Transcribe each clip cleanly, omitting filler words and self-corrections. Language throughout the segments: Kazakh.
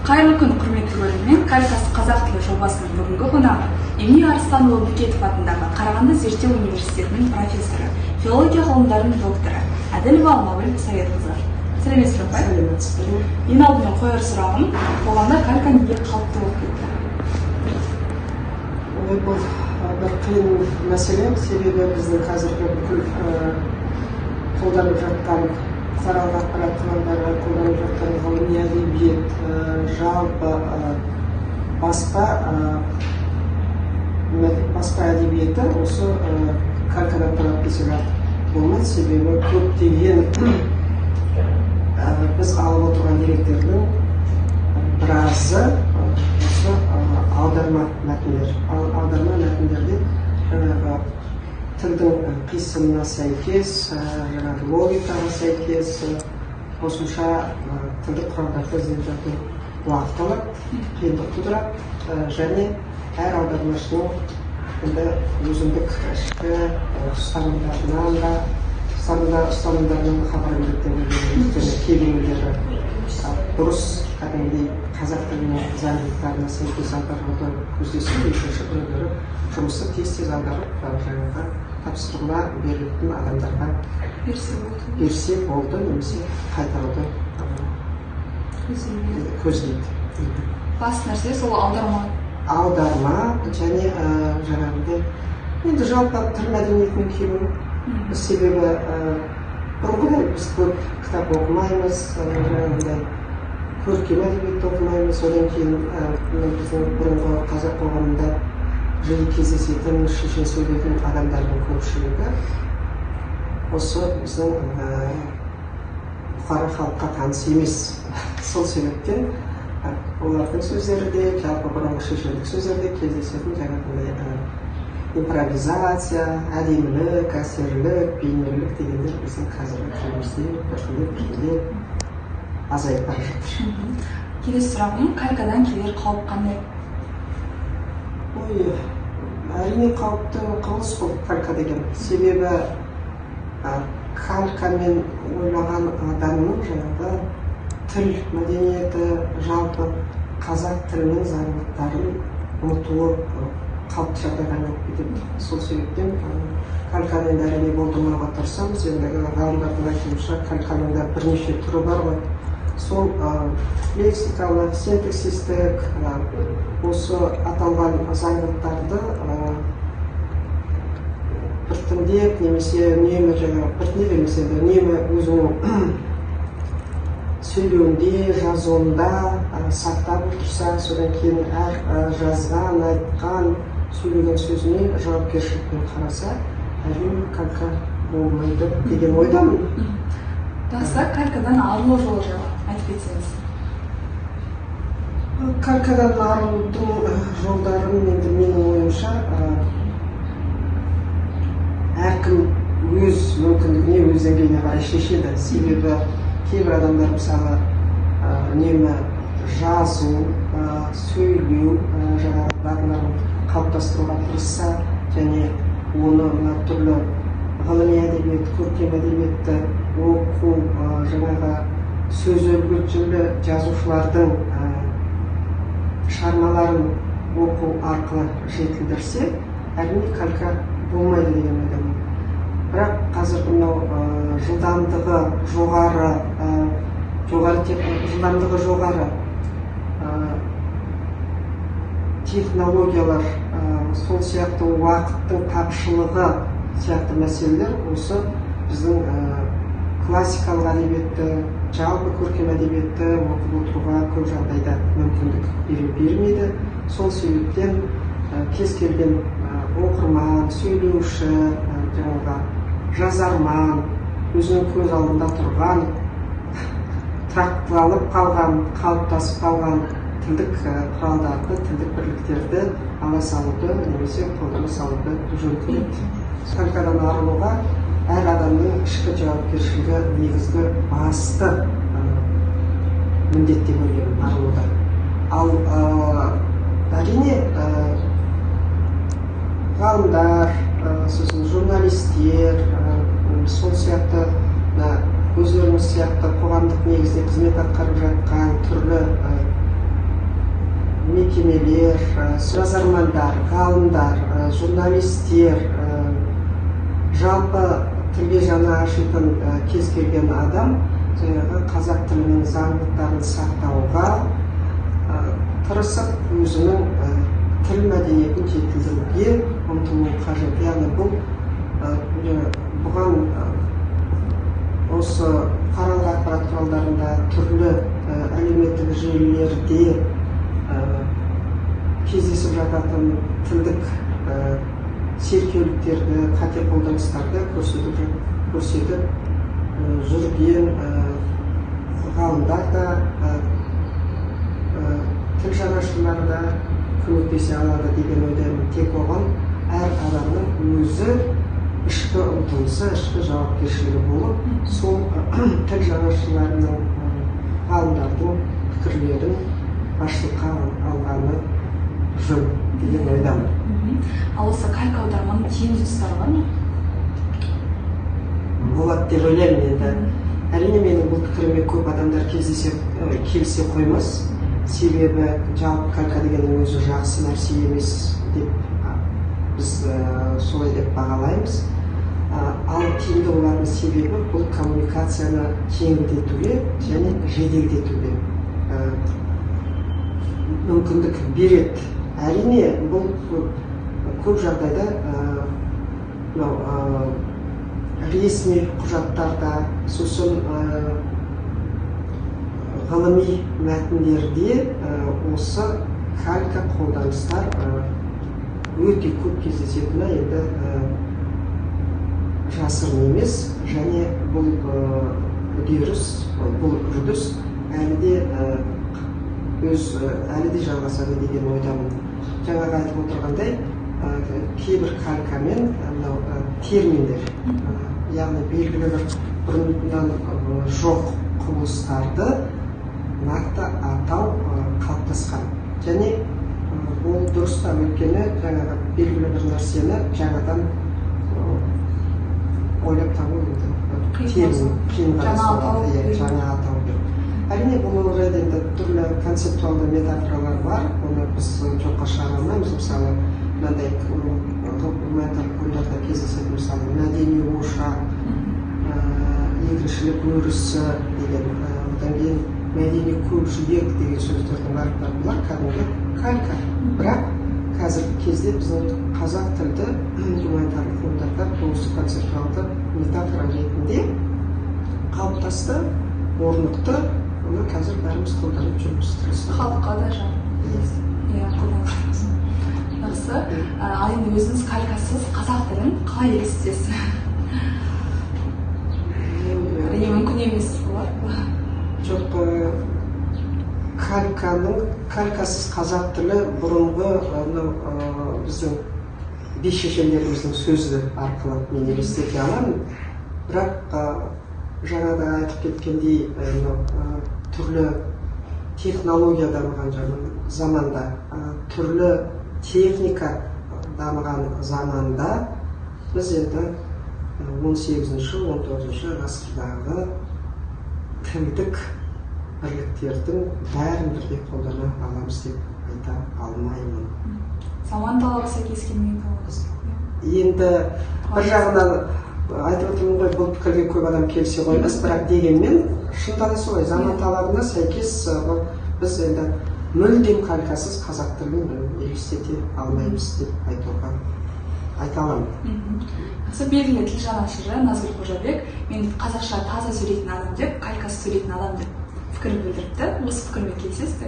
Қайырлы күн, құрметті көрермен! «Калькасыз қазақ тілі» жобасының бүгінгі қонағы – Евней Арыстанұлы Бөкетов атындағы Қарағанды зерттеу университетінің профессоры, филология ғылымдарының докторы Әділова Алмагүл Советқызы. Сәлеметсіз бе, апай? Сәлеметсіздер ме? Ең алдымен қояр сұрағым: қоғамда калька неге қалыпты болып кетті? Ой, бұл бір қиын мәселе, себебі біздің қазіргі бүкіл қолданып жатқан бұқаралық ақпарат құралдары, қолданып жатқан ғылыми әдебиет, жалпы баспа әдебиеті осы калькадан тұрады десек артық болмайды, себебі көптеген біз алып отырған деректердің біразы осы аударма мәтіндер. Ал аударма мәтіндерде жаңағы тілдің қисынына сәйкес, жаңағы логикаға сәйкес қосымша тілдік құралдарды іздеп жату уақыт алады, қиындық тудырады және әр аудармашының енді өзіндік ішкі ұстанымдарынан да ұстанымдарынан да хабар береді деп ойлаймын. Өйткені кейбіреулері дұрыс, кәдімгідей қазақ тілінің заңдылықтарына сәйкес аударуды көздесе, екінші біреулері жұмысты тез тез аударып, жаңағы тапсырма берілетін адамдарға берсе болды, берсе болды немесе қайтаруды көздейді. Көздейді. Басты нәрсе сол аударма. Аударма және жаңағыдай енді жалпы тіл мәдениетінің кемуі, себебі бұрынғыдай біз көп кітап оқымаймыз, жаңағыдай көркем әдебиетті оқымаймыз. Одан кейін мына біздің бұрынғы қазақ қоғамында жиі кездесетін, шешен сөйлейтін адамдардың көпшілігі осы біздің бұқара халыққа таныс емес. Сол себептен олардың сөздері де, жалпы бұрынғы шешендік сөздерде кездесетін жаңағындай импровизация, әдемілік, әсерлік, бейнелілік дегендер біздің қазіргі тілімізде біртіндеп біртіндеп азайып бара жатыр. Келесі сұрағым: калькадан келер қауіп қандай? Ой, әрине, қауіпті құбылыс бұл калька деген, себебі калькамен ойлаған адамның жаңағы тіл мәдениеті, жалпы қазақ тілінің заңдылықтарын ұмытуы қалыпты жағдайға айналып кетеді. Сол себептен кальканы енді, әрине, болдырмауға тырысамыз. Енді ғалымдардың айтуынша, кальканың да бірнеше түрі бар ғой. Сол лексикалық, синтаксистік осы аталған заңдылықтарды біртіндеп немесе үнемі, жаңағы біртіндеп емес, енді үнемі өзінің сөйлеуінде, жазуында сақтап отырса, содан кейін әр жазған, айтқан, сөйлеген сөзіне жауапкершілікпен қараса, әрине, калька болмайды деген ойдамын. Жақсы, калькадан арылу жолы жайлы айтып кетсеңіз. Калькадан арылудың жолдарын енді, менің ойымша, әркім өз мүмкіндігіне, өз деңгейіне қарай шешеді, себебі кейбір адамдар, мысалы, үнемі жазу, сөйлеу жаңағы дағдыларын қалыптастыруға тырысса және оны мына түрлі ғылыми әдебиет, көркем әдебиетті оқу, жаңағы сөз үлгілі жазушылардың шығармаларын оқу арқылы жетілдірсе, әрине, калька болмайды деген ойдамын. Бірақ қазіргі мынау жылдамдығы жоғары жылдамдығы жоғары технологиялар, сол сияқты уақыттың тапшылығы сияқты мәселелер осы біздің классикалық әдебиетті, жалпы көркем әдебиетті оқып отыруға көп жағдайда мүмкіндік бере бермейді. Сол себептен кез келген оқырман, сөйлеуші, жаңағы жазарман өзінің көз алдында тұрған, тұрақталып қалған, қалыптасып қалған тілдік құралдарды, тілдік бірліктерді ала салуды немесе қолдана салуды жөн көреді. Калькадан арылуға әр адамның ішкі жауапкершілігі негізгі басты міндет деп ойлаймын арылуда. Ал әрине, ғалымдар, сосын журналистер, сол сияқты мына өздеріңіз сияқты қоғамдық негізде қызмет атқарып жатқан түрлі мекемелер, жазармандар, ғалымдар, журналистер, жалпы тілге жаны ашитын кез келген адам жаңағы қазақ тілінің заңдылықтарын сақтауға тырысып, өзінің тіл мәдениетін жетілдіруге ұмтылуы қажет. Яғни бұл бұған осы бұқаралық ақпарат құралдарында, түрлі әлеуметтік желілерде кездесіп жататын тілдік шеркеуліктерді, қате қолданыстарды көрсетіп жүрген ғалымдар да, тіл жанашырлары да көмектесе алады деген ойдамын. Тек оған әр адамның өзі ішкі ұмтылысы, ішкі жауапкершілігі болып, сол тіл жанашырларының, ғалымдардың пікірлерін басшылыққа алғаны жөн деген ойдамын. Ал осы калька аударманың тиімді тұстары бар ма? Болады деп ойлаймын енді. Әрине, менің бұл пікіріме көп адамдар келісе қоймас. Себебі жалпы калька дегеннің өзі жақсы нәрсе емес деп біз солай деп бағалаймыз. Ал тиімді болатын себебі бұл коммуникацияны жеңілдетуге және жеделдетуге мүмкіндік береді. Әрине, бұл көп жағдайда мынау ресми құжаттарда, сосын ғылыми мәтіндерде осы калька қолданыстар өте көп кездесетіні енді жасырын емес. Және бұл үрдіс әлі де әлі де жалғасады деген ойдамын. Жаңағы айтып отырғандай, кейбір калькамен мынау терминдер, яғни белгілі бір бұрыннан жоқ құбылыстарды нақты атау қалыптасқан. Және ол дұрыс та, өйткені жаңағы белгілі бір нәрсені жаңадан ойлап табу енді термин қиынға Жаңа соғады, атау иә, беру. Жаңа атау беру. Әрине, бұл орайда енді түрлі концептуалды метафоралар бар, оны біз жоққа шығара алмаймыз. Мысалы, мынандай гуманитарлық ғылымдарда кездесетін, мысалы, мәдени ошақ, егіншілік өрісі деген, одан кейін мәдени көкжиек деген сөздердің барлықтары, бұлар кәдімгі калька. Бірақ қазіргі кезде біздің қазақ тілді гуманитарлық ғылымдарда осы концептуалды метафора ретінде қалыптасты, орнықты, оны қазір бәріміз қолданып жүрміз, тырысып. Халыққа да жақын. Иә, қолданып жүрміз. Жақсы. Ал енді өзіңіз калькасыз қазақ тілін қалай елестетесіз? Әрине, мүмкін емес болар. Жоқ, калькасыз қазақ тілі бұрынғы мынау біздің би шешендеріміздің сөзі арқылы мен елестете аламын. Бірақ жаңа да айтып кеткендей, мынау түрлі технология дамыған заманда, түрлі техника дамыған заманда біз енді 18-19 ғасырдағы тілдік бірліктердің бәрін бірдей қолдана аламыз деп айта алмаймын. Заман талабы сәйкес келмей қалады. Енді бір жағынан айтып отырмын ғой, бұл пікірге көп адам келісе қоймас, бірақ дегенмен шынында да солай, заман талабына сәйкес біз енді мүлдем калькасыз қазақ тілін елестете алмаймыз деп айта аламын. Жақсы, белгілі тіл жанашыры Назгүл Қожабек мен қазақша таза сөйлейтін адам деп, калькасыз сөйлейтін адам деп пікір білдіріпті. Осы пікірмен келісесіз бе?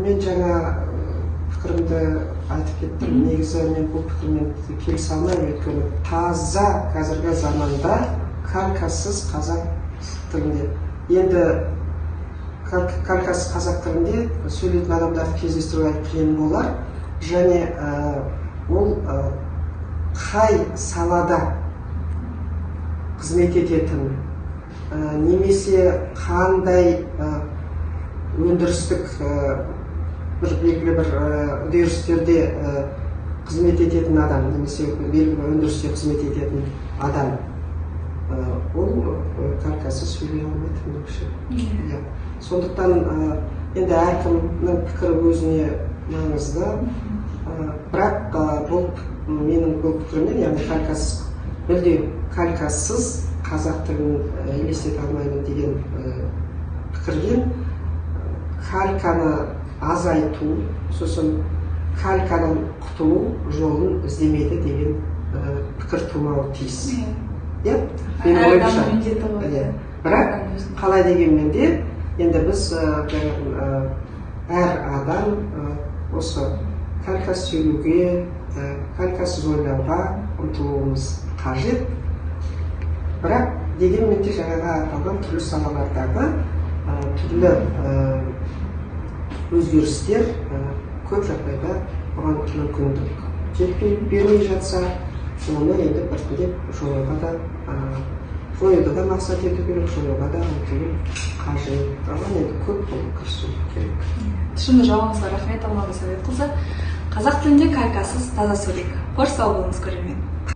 Мен жаңа пікірімді айтып кеттім. Негізі мен бұл пікірмен келісе алмаймын, өйткені таза қазіргі заманда калькасыз қазақ тілінде, енді калькасыз қазақ тілінде сөйлейтін адамдарды кездестіру қиын болар. Және ол қай салада қызмет ететін, немесе қандай өндірістік бір белгілі бір үдерістерде қызмет ететін адам, немесе белгілі бір өндірісте қызмет ететін адам, ол калькасыз сөйлей алмайды меніңше. Иә. Сондықтан Енді әркімнің пікірі өзіне маңызды. Бірақ бұл менің бұл пікірімнен, яғни калькасыз, мүлде калькасыз қазақ тілін елестете алмаймын деген пікірден кальканы азайту, сосын калькадан құтылу жолын іздемейді деген пікір тумауы тиіс, иә, менің Әр ойымша. адамның міндеті ғой. Иә. Бірақ қалай дегенмен де енді біз жаңағы, әр адам осы калькасыз сөйлеуге, калькасыз ойлауға ұмтылуымыз қажет. Бірақ дегенмен де жаңағы аталған түрлі салалардағы түрлі өзгерістер көп жағдайда бұған мүмкіндік жетпей бермей жатса, оны енді біртіндеп жоюға да, жоюды да мақсат ету керек, жоюға да ұмтылу қажет. Оған енді көп болып кірісу керек. Тұшымды жауабыңызға рахмет, Алмагүл Советқызы. Қазақ тілінде калькасыз таза сөйлейік. Қош, сау болыңыз, көрермен.